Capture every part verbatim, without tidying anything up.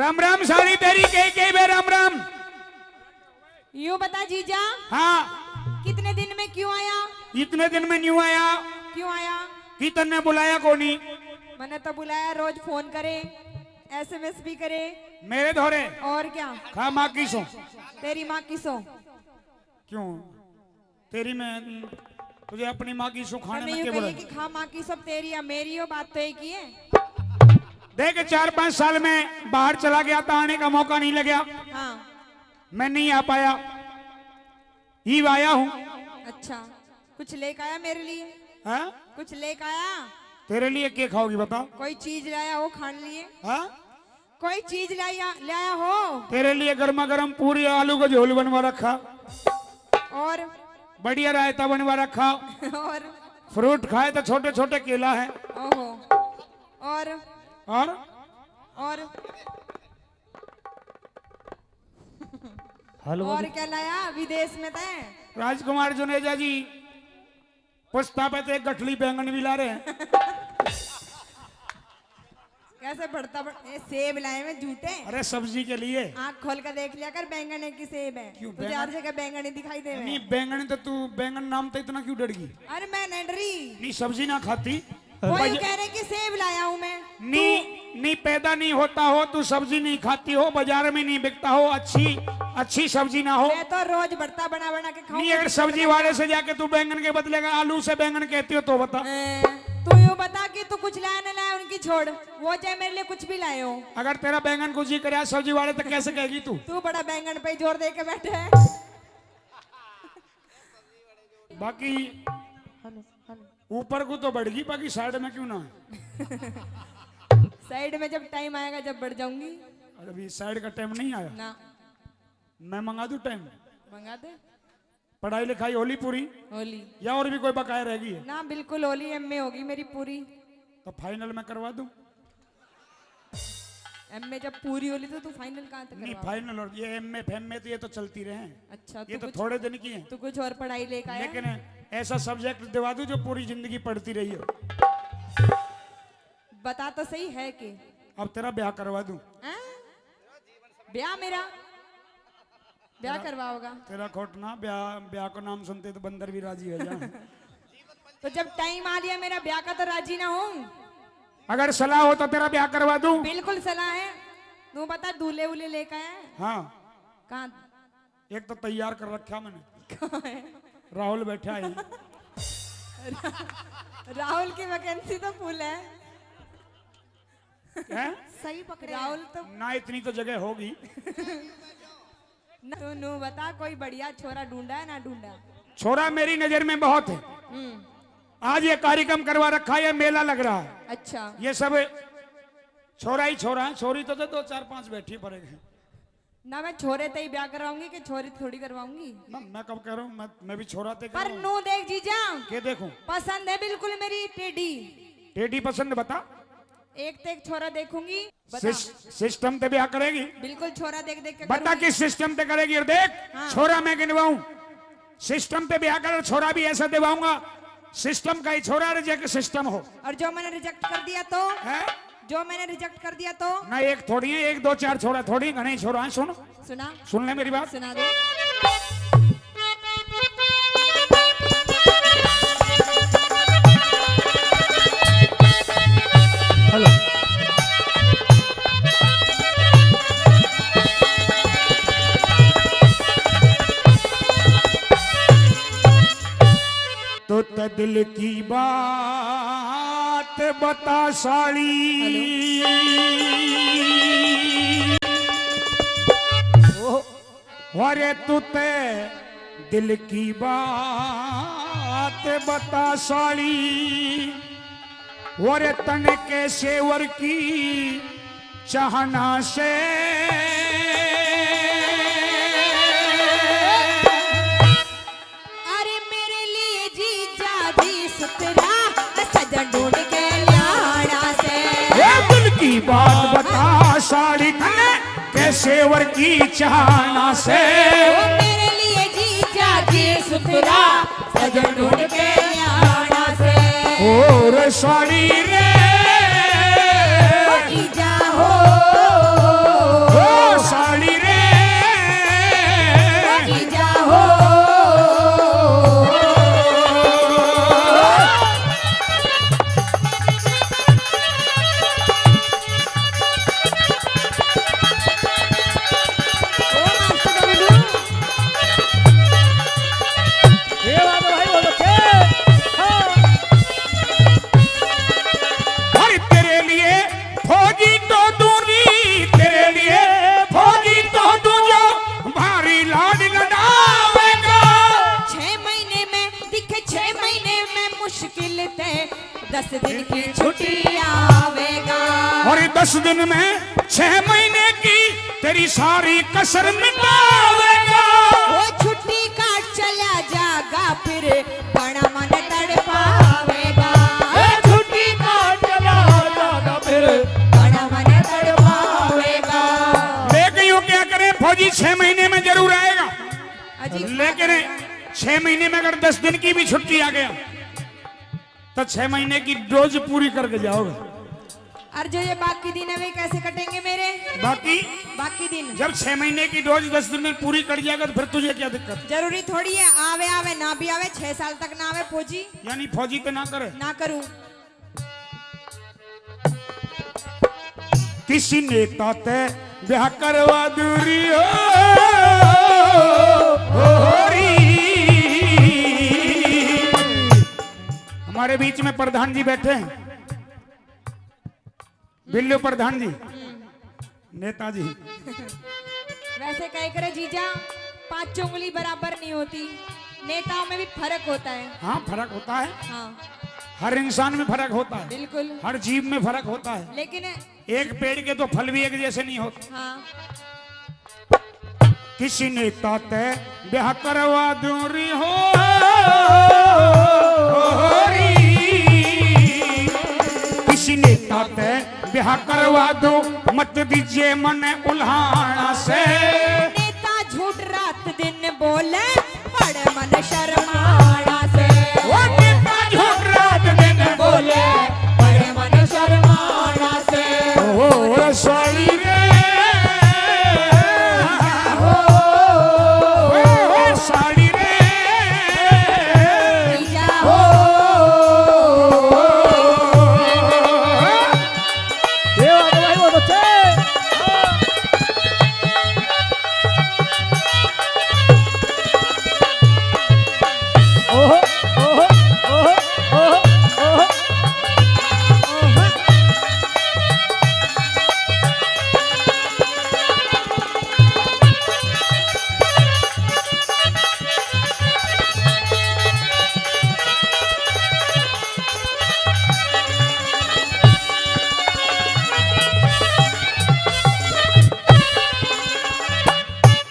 राम राम साली तेरी, कई कई बे राम राम। यूं बता जीजा, हाँ। कितने दिन में क्यों आया? इतने दिन में न्यू आया। क्यों आया? कि तन्ने बुलाया कोनी। मैंने तो बुलाया, रोज फोन करे, एसएमएस भी करे। मेरे धोरे। और क्या? खा माँ की सो। तेरी माँ की सो। क्यों? तेरी मैं, तुझे अपनी माँ की सु खाने में क्यों बोला? कि खा माँ की सब तेरी या मेरी हो, बात तो एक ही है। देख, चार पांच साल में बाहर चला गया था, आने का मौका नहीं लगा। हाँ। मैं नहीं आ पाया, ईब आया हूँ। अच्छा, कुछ लेके आया मेरे लिए? हाँ? कुछ लेके आया? तेरे लिए क्या खाओगी बता? कोई चीज लाया हो खाने लिए? हाँ? कोई चीज लाया, लाया हो? तेरे लिए गर्मा गर्म पूरी, आलू का झोल बनवा रखा। और? बढ़िया रायता बनवा रखा। और? फ्रूट खाए तो छोटे छोटे केला है। ओहो। और? और? और? हलवा और भी। क्या लाया विदेश में तै? राजकुमार जुनेजा जी, पुश्ता पे तो एक गठली बैंगन भी ला रहे हैं। कैसे बढ़ता बढ़-, ए, सेब लाए मैं झूठे। अरे सब्जी के लिए। आँख खोल कर देख लिया कर, बैंगन है कि सेब है? क्यों तुझे बैंगन? हर जगह बैंगन ही दिखाई दे। नहीं, बैंगन तो तू, बैंगन नाम तो इतना क्यों डर गई? अरे मैं नहीं डरी। नहीं, सब्जी ना खाती। वो यूं कह रहे कि सेब लाया हूँ मैं। नहीं, नहीं, पैदा नहीं होता हो, तू सब्जी नहीं खाती हो, बाजार में नहीं बिकता हो, अच्छी, अच्छी सब्जी ना हो। मैं तो रोज भरता बना बना के खाऊं। नहीं, अगर सब्जी वाले से जाके तू बैंगन के बदले अगर आलू से बैंगन कहती हो तो बता। हैं, तू यूं बता कि तू कुछ लाया ना लाया, उनकी छोड़, वो चाहे मेरे लिए कुछ भी लाए हो। अगर तेरा बैंगन को जी करे सब्जी वाले तो कैसे कहेगी तू? तू बड़ा बैंगन पे ही जोर दे के बैठे है। बाकी हेलो, हेलो। ऊपर को तो बढ़ गई, बाकी साइड में क्यों ना? साइड में जब टाइम आएगा, जब बढ़ जाऊंगी। अभी साइड का टाइम नहीं आया ना। मैं मंगा दूं टाइम? मंगा दे। पढ़ाई लिखाई होली पूरी? होली। या और भी कोई बकाया रह गई है? ना, बिल्कुल होली, एमए होगी मेरी पूरी। तो फाइनल मैं करवा दूं? एमए जब पूरी होली तो तू फाइनल कहाँ तक नहीं, करवाओ? फाइनल और ये एमए फेमए तो ये तो चलती रहे हैं। अच्छा, ये तू तो कुछ, थोड़े दिन की है। तू कुछ और पढ़ाई लेकर आया? लेकिन ऐसा सब्जेक्ट दिवा दूं जो पूरी जिंदगी पढ़ती रही हो। बता तो सही है कि? अब तेरा ब्याह करवा दूं। हैं? ब्याह मेरा? ब्याह तेरा, करवाओगा? तेरा खोट ना, ब्याह, ब्याह को नाम सुनते तो बंदर भी राजी हो जाए। तो जब टाइम आ लिया मेरा ब्याह का तो राजी ना हूँ। अगर सलाह हो तो तेरा ब्याह करवा दूं। बिल्कुल सलाह है। तू बता, दूल्हे वूल्हे लेकर आया है? हाँ। कहाँ? एक तो तैयार कर रखा मैंने। कहाँ है? राहुल बैठा है। राहुल की वैकेंसी तो फुल है। हैं? सही पकड़े। राहुल तो ना, इतनी तो जगह होगी। ना, तू नू बता, कोई बढ़िया छोरा ढूंढा है ना ढूंढा? छोरा मेरी नजर में बहुत है। हम्म। आज ये कार्यक्रम करवा रखा है, ये मेला लग रहा है। अच्छा। ये सब छोरा ही छोरा है, छोरी तो, तो दो चार पांच बैठी पड़े हैं। ना, मैं छोरे ते ही ब्याह कराऊंगी कि छोरी थोड़ी करवाऊंगी? ना, मैं कब कह रहा हूँ, मैं, मैं भी छोरा ते पर कराऊंगा। नू देख जीजा, के देखूं? पसंद है बिल्कुल मेरी टेडी। टेडी पसंद बता। एक ते एक छोरा देखूंगी, बता। सिस-, सिस्टम ते ब्याह करेगी? बिल्कुल छोरा देख देख के बता करूंगी। किस सिस्टम ते करेगी? और देख, हाँ। छोरा मैं गिनवाऊं, सिस्टम पे ब्याह कर, छोरा भी ऐसा दिवाऊंगा, सिस्टम का ही छोरा, रिजेक्ट सिस्टम हो। और जो मैंने रिजेक्ट कर दिया तो? हैं? जो मैंने रिजेक्ट कर दिया तो? ना, एक थोड़ी है, एक दो चार छोरा थोड़ी, घणे ही छोरा हैं। सुन, सुना। सुन ले मेरी बात। सुना दे। हेलो। तो ते दिल की बात बता साली। हेलो। अरे तू ते दिल की बात बता साली। अरे तन के सेवर की चाहना से। अरे मेरे लिए जीजा जी सुथरा, सजन ढूंढ के लाना से। ए दिल की बात बता साड़ी तने, कैसे वर की चाहना से। ओ मेरे लिए जीजा जी सुथरा, सजन ढूंढ के लाना से। और साड़ी रे ओ जीजा हो। मुश्किल ते दस दिन की छुट्टी आवेगा। और दस दिन में छह महीने की तेरी सारी कसर मिटावेगा। वो छुट्टी काट चला जागा फिर बड़ा मन तड़पावेगा। ए, छुट्टी काट चला जागा फिर बड़ा मन तड़पावेगा। लेकिन यूं क्या करें, फौजी छह महीने में जरूर आएगा। अजी, लेकिन छह महीने में अगर दस दिन की भी छुट्टी आ गया, तो छह महीने की डोज पूरी करके जाओगे। और जो ये बाकी दिन है, वे कैसे कटेंगे मेरे? बाकी? बाकी दिन। जब छह महीने की डोज दस दिन में पूरी कट जाएगा, तो फिर तुझे क्या दिक्कत? जरूरी थोड़ी है आवे, आवे ना भी आवे, छह साल तक ना आवे फौजी। यानी फौजी तो ना करे? ना करूं। किसी नेता ते ब्याह करवा दूरी हो, हो री। हमारे बीच में प्रधान जी बैठे हैं, बिल्लू प्रधान जी, नेताजी। वैसे कहे करे जीजा, पांचों उंगली बराबर नहीं होती, नेताओं में भी फर्क होता है। हाँ, फर्क होता है। हाँ। हर इंसान में फर्क होता है। बिल्कुल। हर जीव में फर्क होता है। लेकिन एक पेड़ के तो फल भी एक जैसे नहीं होते। हाँ। किसी नेता ते ब्याह करवा दूरी हो, हो री। किसी नेता ते ब्याह करवा दो, मत दीजिए मन उल्हाना से। नेता झूठ रात दिन बोले, बड़े मन शर्माना से। वो नेता झूठ रात दिन बोले, बड़े मन शर्माना से। ओ साली रे, ओ साली रे। जीजा हो। ये बात है भाई, बहुत अच्छे। ओहो, ओहो, ओहो, ओहो, ओहो।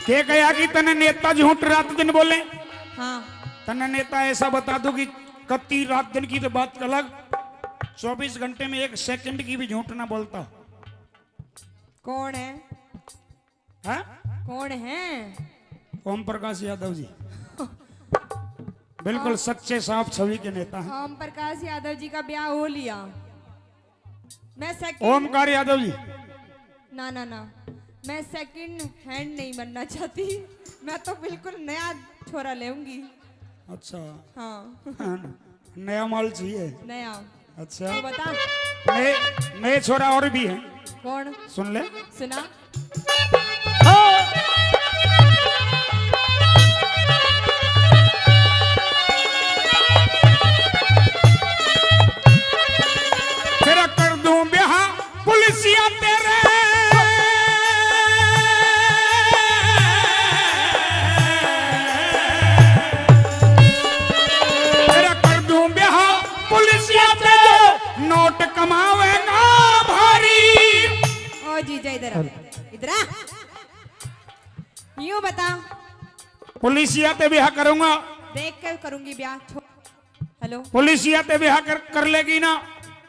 के कहा कि तने नेता झूठ रात दिन बोले? हाँ। तने नेता ऐसा बता दूं कि कत्ती रात दिन की तो बात अलग, चौबीस घंटे में एक सेकंड की भी झूठ ना बोलता। कौन है? हैं? कौन है? ओम प्रकाश यादव जी। बिल्कुल हाँ। सच्चे साफ छवि के नेता हैं। ओम प्रकाश यादव जी का ब्याह हो लिया। मैं सेकंड ओमकार यादव जी। ना, ना, ना, मैं सेकंड हैंड नहीं बनना चाहती। मैं तो बिल्कुल नया छोरा लेऊंगी। अच्छा। हाँ। नया माल चाहिए। नया। अच्छा। तो बता। नए, नए छोरा और भी हैं। कौन? सुन ले। सुना। तेरा कर दूं ब्याह पुलिसिया तेरे। तेरा कर दूं ब्याह पुलिसिया तेरे, नोट कमावेगा भारी। ओ जीजा, इधर आ, इधर आ। यूं बता। पुलिसिया ते ब्याह करूंगा। देख के करूंगी ब्याह। छो-, हेलो। पुलिसिया ते ब्याह कर, कर लेगी ना,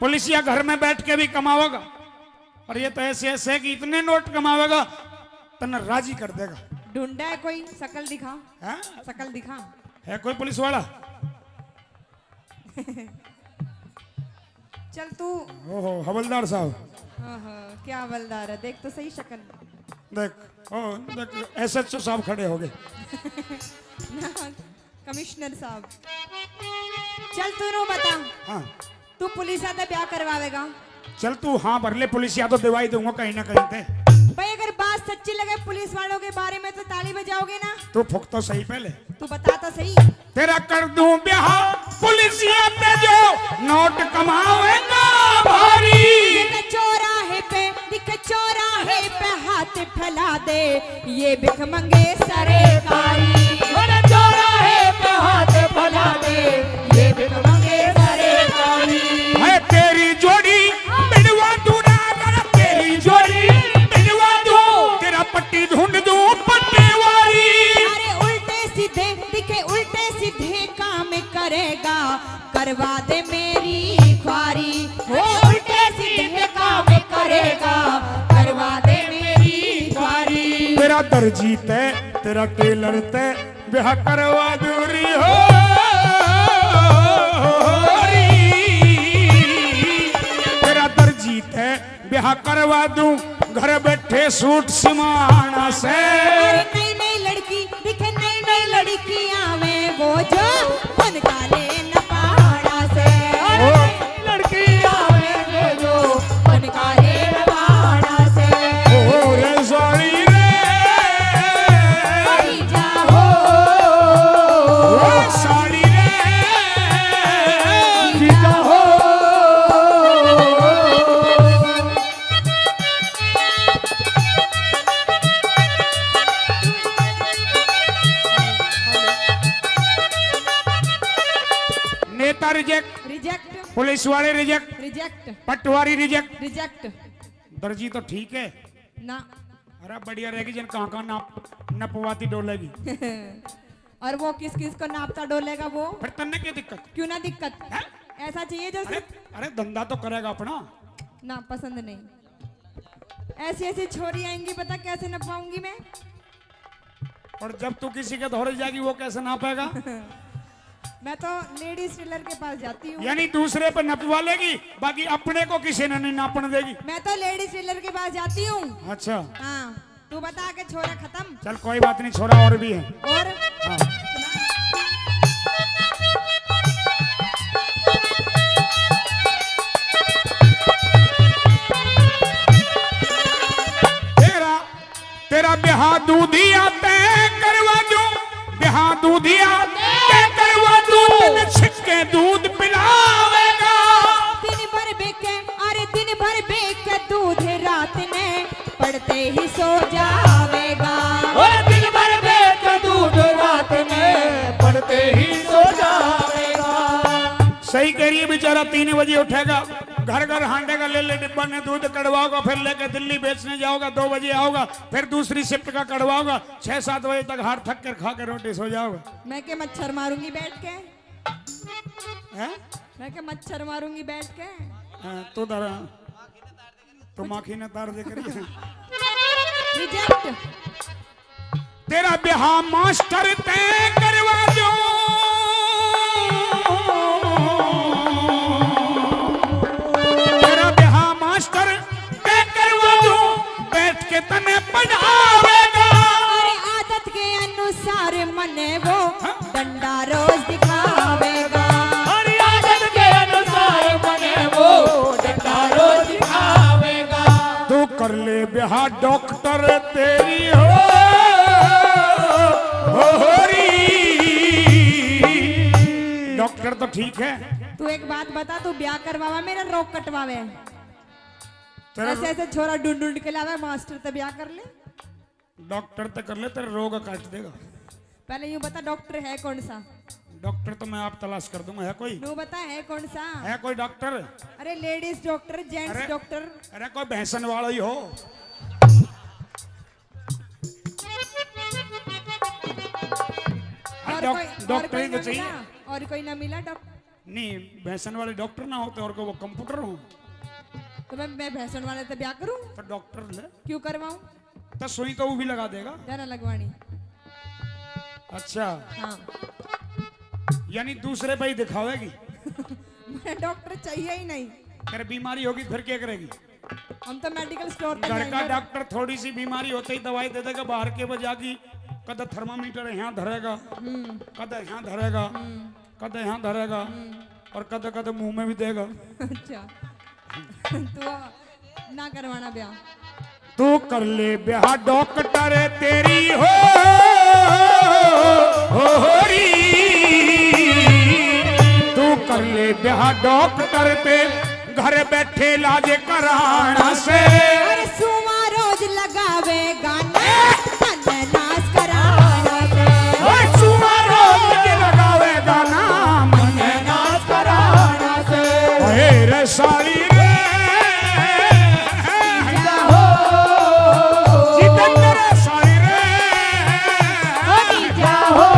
पुलिसिया घर में बैठ के भी कमावेगा। और ये तो ऐसे ऐसे है कि इतने नोट कमावेगा, तन्ने राजी कर देगा। ढूंढा है कोई, शकल दिखा। हैं? शकल दिखा। है कोई पुलिस वाला? चल तू। ओहो, हवलदार साहब। ओहो, क्या हवलदार है, देख तो सही शकल। देख, ओ, देख, एसएचओ साहब खड़े हो गए। ना, कमिश्नर साहब। चल तू नू बता। हाँ। तू पुलिस आते ब्याह करवावेगा? चल तू हाँ भर ले, पुलिसिया तो दिवाई दूंगा कहीं ना कहीं ते। भाई अगर बात सच्ची लगे पुलिस वालों के बारे में तो ताली बजाओगे ना? तू फुक तो सही पहले। तू बता तो सही। तेरा कर दूं ब्याह पुलिसिया ते जो नोट कमावेगा भारी। दिखे चौराहे पे, दिखे चौराहे पे हाथ फैला दे, ये भिख मंगे सरकारी। अरे चौराहे पे हाथ फैला दे, ये भिख मंगे सरकारी। मेरी ख्वारी, वो उल्टे सीधे काम करेगा, करवा दे मेरी ख्वारी। तेरा दर्जी तै, तेरा टेलर तै ब्याह करवा दूं री हो। तेरा दर्जी तै ब्याह करवा दूं, घर बैठे सूट सिमाना से। अरे नई नई लड़की दिखे, नई नई लड़कियां में वो जो बन काले न पाना से। अरे ओ। नई लड़कियां में वो जो बन काले न पाना से। ओ रे साली रे। जीजा हो। ओ साली रे। जीजा हो। नेता रिजेक्ट, रिजेक्ट, पुलिस वाले रिजेक्ट, रिजेक्ट, पटवारी रिजेक्ट। रिजेक्ट। दर्जी तो ठीक है ना। अरे बढ़िया रहेगी, जन कहाँ कहाँ नाप नपवाती डोलेगी। और वो किस किस को नापता डोलेगा वो? फिर तन्ने क्या दिक्कत? क्यों ना दिक्कत? हैं? ऐसा चाहिए जैसे। अरे, अरे धंधा तो करेगा अपना। ना, पसंद नहीं। ऐसी ऐसी छोरी आएंगी, पता कैसे नपाऊंगी मैं। और जब तू किसी के धोरे जाएगी, वो कैसे नापेगा? मैं तो लेडीज टेलर के पास जाती हूँ। यानी दूसरे पे नपवा लेगी, बाकी अपने को किसी ने नहीं नापन देगी। मैं तो लेडीज टेलर के पास जाती हूँ। अच्छा। हाँ, तू बता के छोरा खत्म। चल कोई बात नहीं, छोरा और भी है। और? हाँ। तेरा, तेरा ब्याह दूधिया तै करवा दूं, ब्याह दूधिया तै करवा दूं, तन्ने छिक्के दूध पिलावेगा। दिन भर बेके, अरे दिन भर बेके दूध रात ने पड़ते ही सो जावेगा। ओ दिन भर बेके दूध रात ने पड़ते ही सो जावेगा। सही कह रही है बेचारा, तीन बजे उठेगा, घर घर हांडेगा, ले ले डिब्बा ने दूध कड़वाओगा, फिर लेके दिल्ली बेचने जाओगा, दो बजे आओगा, फिर दूसरी शिफ्ट का कड़वाओगा, छह सात बजे तक हार थक कर खा के रोटी सो जाओगा। मैं के मच्छर मारूंगी बैठ के? हैं? मैं के मच्छर मारूंगी बैठ के? हाँ, तो दरा। तो माखी ने तार दे करी। रिजेक्ट। तेरा ब्याह मास्टर तै करवा दूं, तेरा ब्याह मास्टर तै करवा दूं, बैठ के तन्ने पढ़ावेगा। अरे आदत के अनुसार मने वो हाँ? डंडा रोज दिखावेगा। अरे आदत के अनुसार मने वो डंडा रोज दिखावेगा। तू कर ले ब्याह डॉक्टर तेरी हो, हो री। डॉक्टर तो ठीक है। तू एक बात बता, तू ब्याह करवावा मेरा रोग कटवावे? तेरा ऐसे ऐसे छोरा ढूंढ ढूंढ के लावे, मास्टर ते ब्याह कर ले। डॉक्टर तो कर ले, तेरा रोग काट देगा। पहले यूं बता, डॉक्टर है कौन सा? डॉक्टर तो मैं आप तलाश कर दूंगा, है कोई? नू बता, है कौन सा? है कोई डॉक्टर? अरे लेडीज डॉक्टर, जेंट्स अरे, डॉक्टर। अरे कोई भैंसन वाला ही हो। और डॉक-, कोई, और डॉक्टर कोई ही तो ना चाहिए। मिला? और कोई ना मिला डॉक्टर? नहीं, भैंसन वाले डॉक्टर ना होते और को वो कंप्यूटर हो। तो मैं, मैं भैंसन वाले से ब्याह करूं? तो डॉक्टर ले। क्यों करवाऊं? तो सुई तो वो भी लगा देगा। जरा लगवानी। अच्छा। हाँ। यानी दूसरे पे ही दिखावेगी? मैं डॉक्टर चाहिए ही नहीं। अगर बीमारी होगी फिर क्या करेगी? हम तो मेडिकल स्टोर पे घर का जाएंगे। डॉक्टर थोड़ी सी बीमारी होते ही दवाई दे देगा, बाहर के बजा की, कद थर्मामीटर यहाँ धरेगा, हम्म। कद यहाँ धरेगा, हम्म। कद यहाँ धरेगा, हम्म। और कद कद मुंह में भी देगा। अच्छा। तू ना करवाना ब्याह। तू कर ले ब्याह डॉक्टर तेरी हो, हो, हो री। तू कर ले ब्याह डॉक्टर ते, घर बैठे इलाज कराना से। अरे सुआ रोज लगावे गाना, मन नाश कराना से। ओ सुआ रोज लगावे गाना, मन नाश कराना से। हे रे साली रे। जीजा हो। जितेंद्र साली रे। ओ जीजा हो।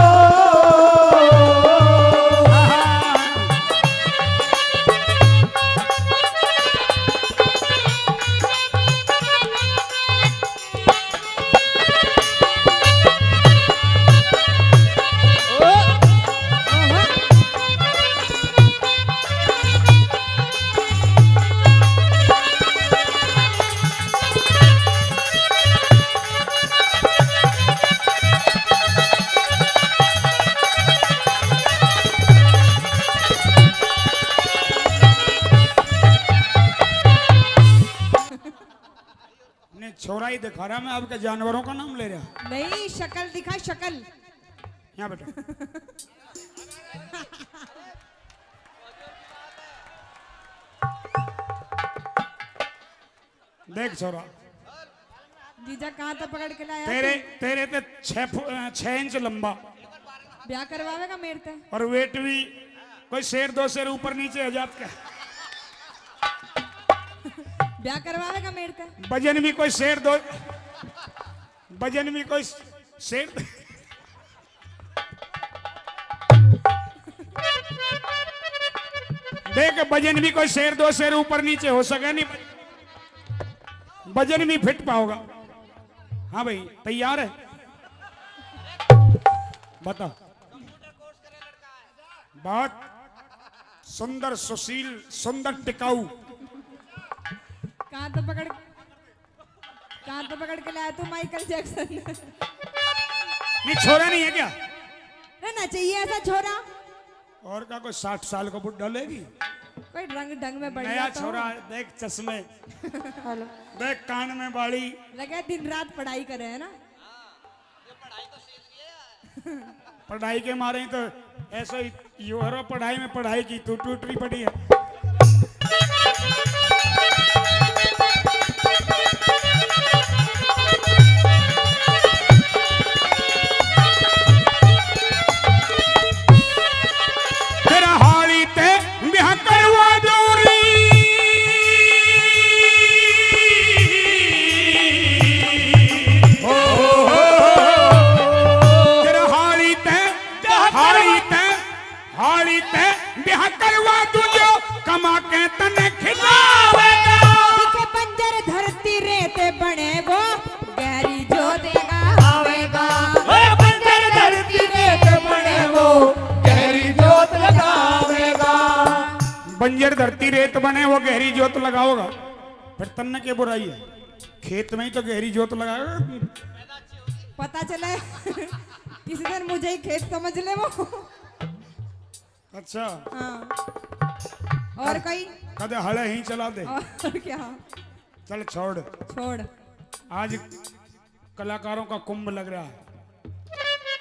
छोरा ही दिखा रहा, मैं आपके जानवरों का नाम ले रहा। नहीं, शक्ल दिखा, शक्ल। यहाँ बैठो। देख छोरा, जीजा, कहाँ तक पकड़ के लाया तेरे तू? तेरे ते छह फु-, अ, छह इंच लंबा। ब्याह करवावेगा मेरे ते? और वेट भी कोई शेर दो शेर ऊपर नीचे हो जात का। ब्याह करवावेगा मेरे ते? वजन भी कोई शेर दो, वजन भी कोई शेर। देख, वजन भी कोई शेर दो शेर ऊपर नीचे हो सके नहीं, वजन भी फिट पाओगा। हाँ भाई, तैयार है? बता। बहुत सुंदर, सुशील, सुंदर, टिकाऊ। कहाँ तो पकड़, कहाँ तो पकड़ के लाया तू माइकल जैक्सन? नहीं, छोरा नहीं है क्या? रहना चाहिए ऐसा छोरा। और का, कोई साठ साल को बुढ़ा लेगी? कोई रंग ढंग में बढ़िया नया तो। छोरा, देख चश्मे, हेलो। देख कान में बाली। लगे दिन रात पढ़ाई करे है ना। पढ़ाई के मारे ही तो ऐसा ही यो हरो पढ़ाई में पढ़ाई की तू टूटरी पड़ी है। तेरा हाली ते ब्याह करवा दूरी। ओ, तेरा हाली ते, हाली ते, हाली ते ब्याह करवा दूं जो कमा के तने खिलावेगा। दिखे बंजर धरती रेत बने वो गहरी जोत लगावेगा। ओए बंजर धरती रेत बने वो गहरी जोत लगावेगा। बंजर धरती रेत बने वो गहरी जोत लगाओगा, फिर तन्ने के बुराई है? खेत में ही तो गहरी जोत लगाओ। पता चले किसी दिन मुझे ही खेत समझ ले वो। अच्छा। हाँ। और कद-, कोई? कदे हले ही चला दे। और क्या? चल छोड़। छोड़। आज कलाकारों का कुंभ लग रहा है।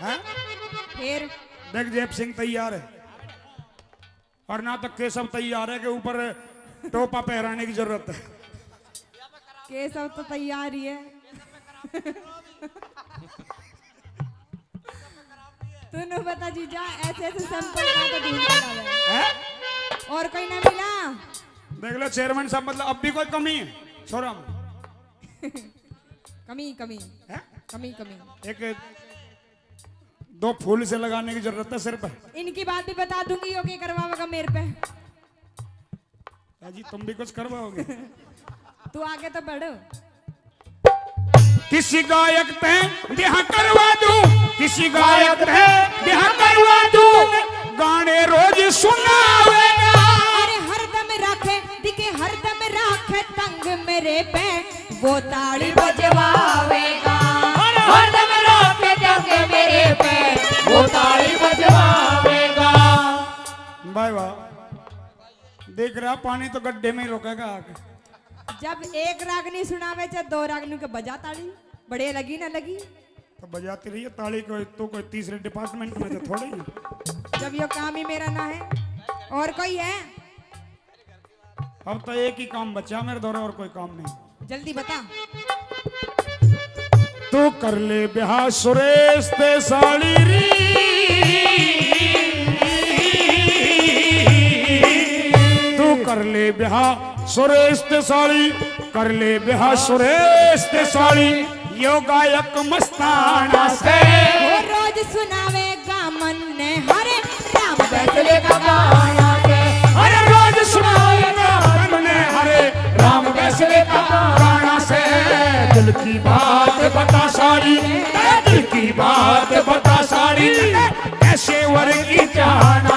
हैं? फिर? देख, जेब सिंह तैयार है और ना तो केशव तैयार है कि ऊपर टोपा पहराने की जरूरत है। केशव तो तैयार ही है। तूने बता जीजा, ऐसे ऐसे सैंपल कहाँ पे ढूंढ के लावे? हैं? और कोई ना मिला? देख लो चेयरमैन साहब, मतलब अब भी कोई कमी है छोरा में? कमी, कमी। हैं? कमी, कमी। एक दो फूल से लगाने की जरूरत है सिर पे। इनकी बात भी बता दूंगी, यो के करवावेगा मेरे पे। जी, तुम भी कुछ करवाओगे? तू आगे तो बढ़। किसी गायक ते ब्याह करवा दूं, किसी गायक ते ब्याह करवा दूं, गाने रोज सुनावेगा। अरे हरदम राखे, दिखे हरदम राखे तंग मेरे पे, वो ताली बजवावेगा। हरदम राखे तंग मेरे पे, वो ताली बजवावेगा। भाई वाह। देख रहा, पानी तो गड्ढे में ही रोकेगा आके। जब एक रागनी सुनावे, चाहे दो रागनी के बजा ताली, बढ़िया लगी ना लगी? तो बजाती रही है ताली। कोई, तू कोई तीसरे डिपार्टमेंट में तो थोड़ी है। जब यो काम ही मेरा ना है, और कोई है? अब तो एक ही काम बचा मेरे धोरे, और कोई काम नहीं। जल्दी बता। तू कर ले ब्याह सुरेश ते साली री, तू कर ले ब्याह सुरेश ते साली, कर ले ब्याह सुरेश ते साली, यो गायक मस्ताना से। वो रोज सुनावेगा मन्ने हरे राम फैसले का गाना से। अरे रोज सुनावेगा मन्ने हरे राम फैसले का गाना से। दिल की बात बता सारी, दिल की बात बता सारी, कैसे वर की जाना।